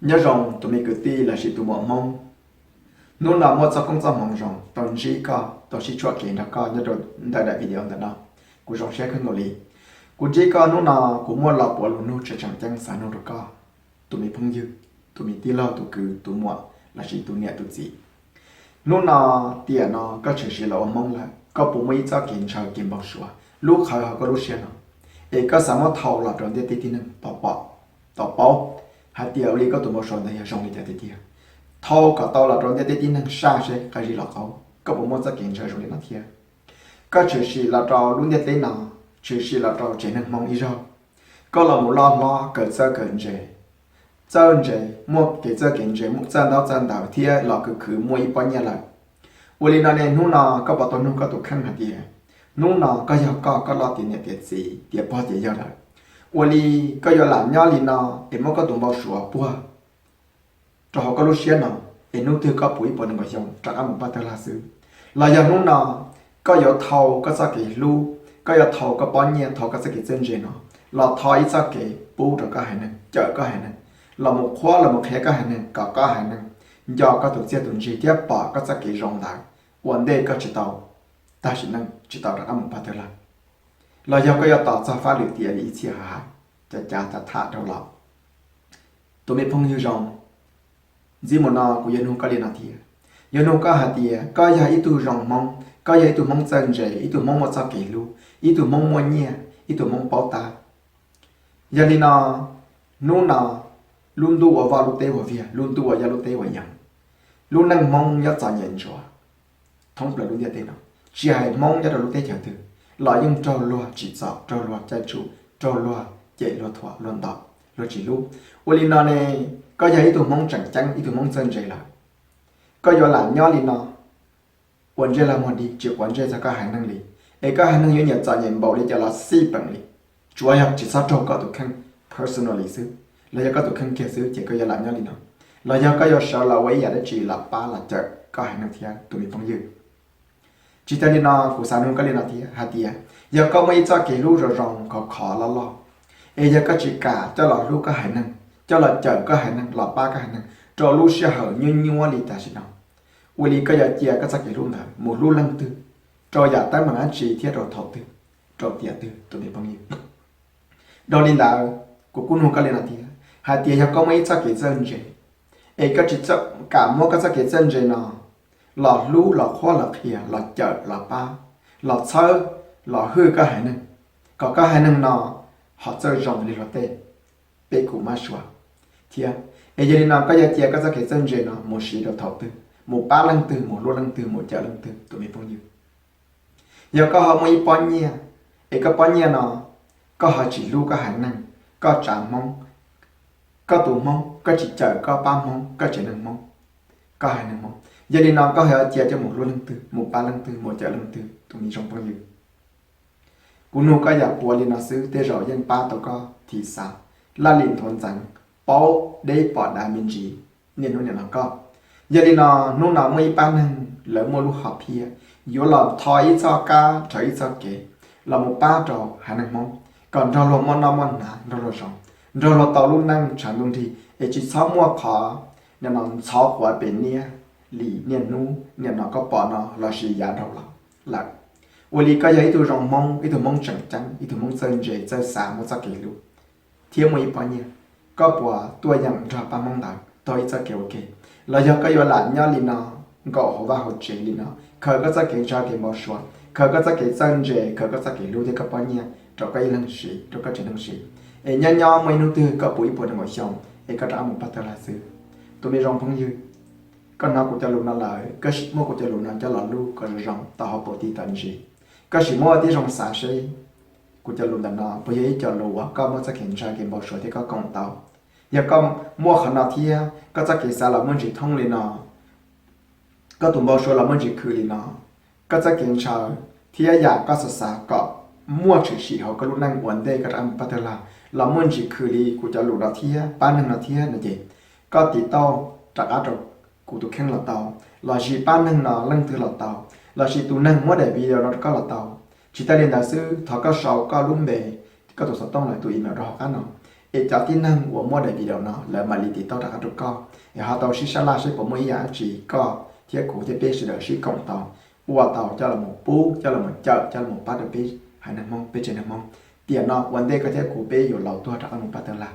Nyob zoo tus me kwv tij los sis tus muam Hmoob, hnub no muaj txoj koob txoj hmoov zoo tau ntsib koj, tau sib tshuam kev nrog koj nyob rau ntawm daim video ntawm no. Kuv zoo siab kawg nkaus li. Kuv ntsib koj hnub no, kuv muaj los puav lus nug tseem tseem ceeb xav nug rau koj, tus me phooj ywg, tus me tij laug, tus kwv, tus muam los sis tus niam tus txiv. Hnub no tiam no koj tshwm sim los ua Hmoob lawm, koj puas muaj ib txoj kev ntshaw kev npau suav lub qhawv hauv koj lub siab no, es koj xav muab thau los rau ntiaj teb tib neeg tau pom, tau paub hais tias ua li koj tus npau suav ntawd yog zoo li cas tiag tiag? Thau kom tau los rau ntiaj teb tib neeg saib seb qab zib los qaub, koj puas muaj txoj kev ntshaw zoo li no thiab? Koj tshwm sim los rau lub ntiaj teb no, tshwm sim los rau tsev neeg Hmoob ib zaug, koj los mus loj hlob kawm txawj kawm ntse, txawj ntse, muaj kev txawj kev ntse, txawj ntaub txawj ntawv thiab los khwv khwv muaj ib pob nyiaj lawm. Ua li no ne, hnub no koj puas tau nug koj tus kheej hais tias hnub no koj yog koj, koj loj tiav niam tiav txiv tiav pog tiav yawg lawm, ua li koj yuav lam nyob li no es muab koj tus npau suav puag rau hauv koj lub siab no, es hnub twg koj puv ib puas nees nkaum xyoo rov qab mus pab tawg lag xwb? Los yog hnub no koj yuav thau koj txoj kev hlub, koj yuav thau koj pob nyiaj, thau koj txoj kev txawj ntse no los thau ib txoj kev pub rau koj haiv neeg, cawm koj haiv neeg, los mus qhuab los mus qhia koj haiv neeg kom koj haiv neeg nco koj tus txiaj tus ntsig thiab pom koj txoj kev zoo ntawd ua ntej koj tsis tau tag sim neej, tsis tau rov qab mus pab tawg lag? Los yog koj yuav tos txog fab lwm tiam li ib txhia hais, cav cav tham tham rau los? Tus me phooj ywg zoo, ntxiv mus no kuv yuav nug koj li no thiab. Yuav nug koj hais tias koj yog ib tug zoo Hmoob, koj yog ib tug Hmoob txawj ntse, ib tug Hmoob muaj txoj kev hlub, ib tug Hmoob muaj nyiaj, ib tug Hmoob paub tab. Yog li no, hnub no lub ntuj ua vaj lub teb ua viag, lub ntuj ua yaj lub teb ua yeev, lub neej Hmoob nyob txom nyem ntsuav thoob plaws lub ntiaj teb no. Tsis hais Hmoob nyob rau lub teb chaws twg los yeej raug luag tsim txom, raug luag caij tsuj, raug luag cem, luag thuam, luag ntaus, luag tsis hlub. Ua li no ne, koj yog ib tug Hmoob tseem ceeb, ib tug Hmoob txawj ntse lawm, koj yuav lam nyob li no ua ntsej lag muag dig, tsis quav ntsej txog koj haiv neeg li, es koj haiv neeg yuav nyiam txom nyem npaum li cas los xij peem li, tsuav yog tsis txhob raug koj tus kheej personally xwb, los yog koj tus kheej kiag xwb, ces koj yuav lam nyob li no, los yog koj yuav sawv los ua ib yam dab tsi los pab los cawm koj haiv neeg thiab, tus me phooj ywg? Tsis tas li no, kuv xav nug koj li no thiab hais tias yog koj muaj ib txoj kev hlub zoo zoo khov khov loj loj, es yog koj tsis kam coj los hlub koj haiv neeg, coj los cawm koj haiv neeg, los pab koj haiv neeg rau lub sij hawm nyuaj nyuaj li tam sim no, ua li koj yuav cia koj txoj kev hlub ntawd mus hlub leej twg, rau yam teeb meem dab tsi thiab rau thaum twg, rau tiam twg, tus me phooj ywg? Dhau li ntawd, kuv kuj nug koj li no thiab hais tias yog koj muaj ib txoj kev txawj ntse, es koj tsis kam muab koj txoj kev txawj ntse no los hlub, los qhuab, los qhia, los cawm, los pab, los txhawb, los hwj koj haiv neeg, kom koj haiv neeg no ho txawj zoo li luag tej, peb kuj mab suav thiab. Es yog li no, koj yuav cia koj txoj kev txawj ntse no mus siv rau thaum twg, mus pab leej twg, mus hlub leej twg, mus cawm leej twg, tus me phooj ywg? Yog koj ho muaj ib pob nyiaj, es koj pob nyiaj no, koj ho tsis hlub koj haiv neeg, koj tsav Hmoob, koj tus Hmoob, koj tsis cawm koj pab Hmoob, koj tsev neeg Hmoob, koj haiv neeg Hmoob, yog li no koj ho yuav cia coj mus hlub leej twg, mus pab leej twg, mus cawm leej twg, tus me zoo phooj ywg? Kuv nug koj yam puav li no xwb, tej zaum yeej pab tau koj thim xav, laj lim nthuav ntxeev, paub deb pom dav me ntsis niaj hnub nim no koj. Yog li no, hnub no muaj ib pab neeg lawv muaj lub hom phiaj yuav los tho ib txoj kab rhawv ib txoj kev los mus pab rau haiv neeg Hmoob kom nrog luag muaj noj muaj hnav, nrog luag zoo, nrog luag tau lub neej tshav ntuj nrig, es tsis txhob muaj qhov nim no ntxhov quav pem niab li niaj hnub nim no koj pom no lossis yav dhau los lawm. Ua li koj yog ib tug zoo Hmoob, ib tug Hmoob tseem ceeb, ib tug Hmoob txawj ntse txawj xav, muaj txoj kev hlub thiab muaj ib pob nyiaj, koj puas tuaj yeem nrog pab Hmoob ntawd taug ib txoj kev ua ke? Los yog koj yuav lam nyob li no, nkaum hauv vaj hauv tsev li no, khaws koj txoj kev ntshaw kev npau suav, khaws koj txoj kev txawj ntse, khaws koj txoj kev hlub thiab koj pob nyiaj rau koj ib leeg siv, rau koj tsev neeg siv, es nyob nyob muaj ib hnub twg koj puv ib puas nees nkaum xyoo, es koj rov qab mus pab tawg lag xwb? Tus me zoo phooj ywg, koj hnov kuv cov lus no lawm, koj sim muab kuv cov lus no coj los lub kom zoo zoo tau hauv paus tiv tam ntsis. Koj sim muab ua tib zoo xav seb kuv cov lus ntawm no puas yog ib co lus uas koj muab txoj kev ntshaw kev npau suav thiab koj koom tau. Yog koj muaj qhov no thiab koj txoj kev xav los muaj ntsis thoob li no, koj tus npau suav los muaj ntsis khwv li no, koj txoj kev ntshaw thiab yam koj xav xav kom muaj tshwm sim hauv koj lub neej ua ntej koj rov qab mus pab tawg lag los muaj ntsis khwv li kuv cov lus no thiab pab neeg no thiab no ces, koj tiv tauj rov qab rau kuv tus kheej los tau, lossis pab neeg no leej twg los tau, lossis tus neeg muab daim video no rau koj los tau. Tsis tas li ntawd xwb, thov koj sau koj lub npe, koj tus xov tooj los tus email rau hauv qab no, Es cov tib neeg uas muab daim video no lawv mam li tiv tauj rov qab rau koj, es ho tau sib sab laj seb puas muaj ib yam dab tsi koj thiab kuv thiab peb sawv daws sib koom tau, ua tau coj los pub, coj los cawm, coj los pab rau peb haiv neeg Hmoob, peb tsev neeg Hmoob. Tiam no ua ntej koj thiab kuv peb yuav laus tuag rov qab mus pab tawg lag.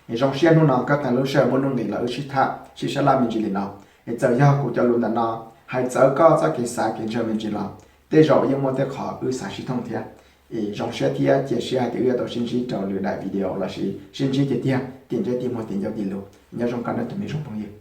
Es zoo siab hnub no koj qee lub sij hawm muaj nuj nqis los wb sib tham sib sab laj me ntsis li no. Es txawm yog kuv cov lus ntawm no hais txawv koj txoj kev xav kev ntshaw me ntsis los tej zaum yeej muaj tej qhov wb xav sib thooj thiab. Es zoo siab thiab cia siab hais tias wb yuav tau sib ntsib rau lwm daim video lossis sib ntsib tiag tiag tim ntsej tim muag tim ncauj tim lus. Nyob zoo koj nawb tus me zoo phooj ywg.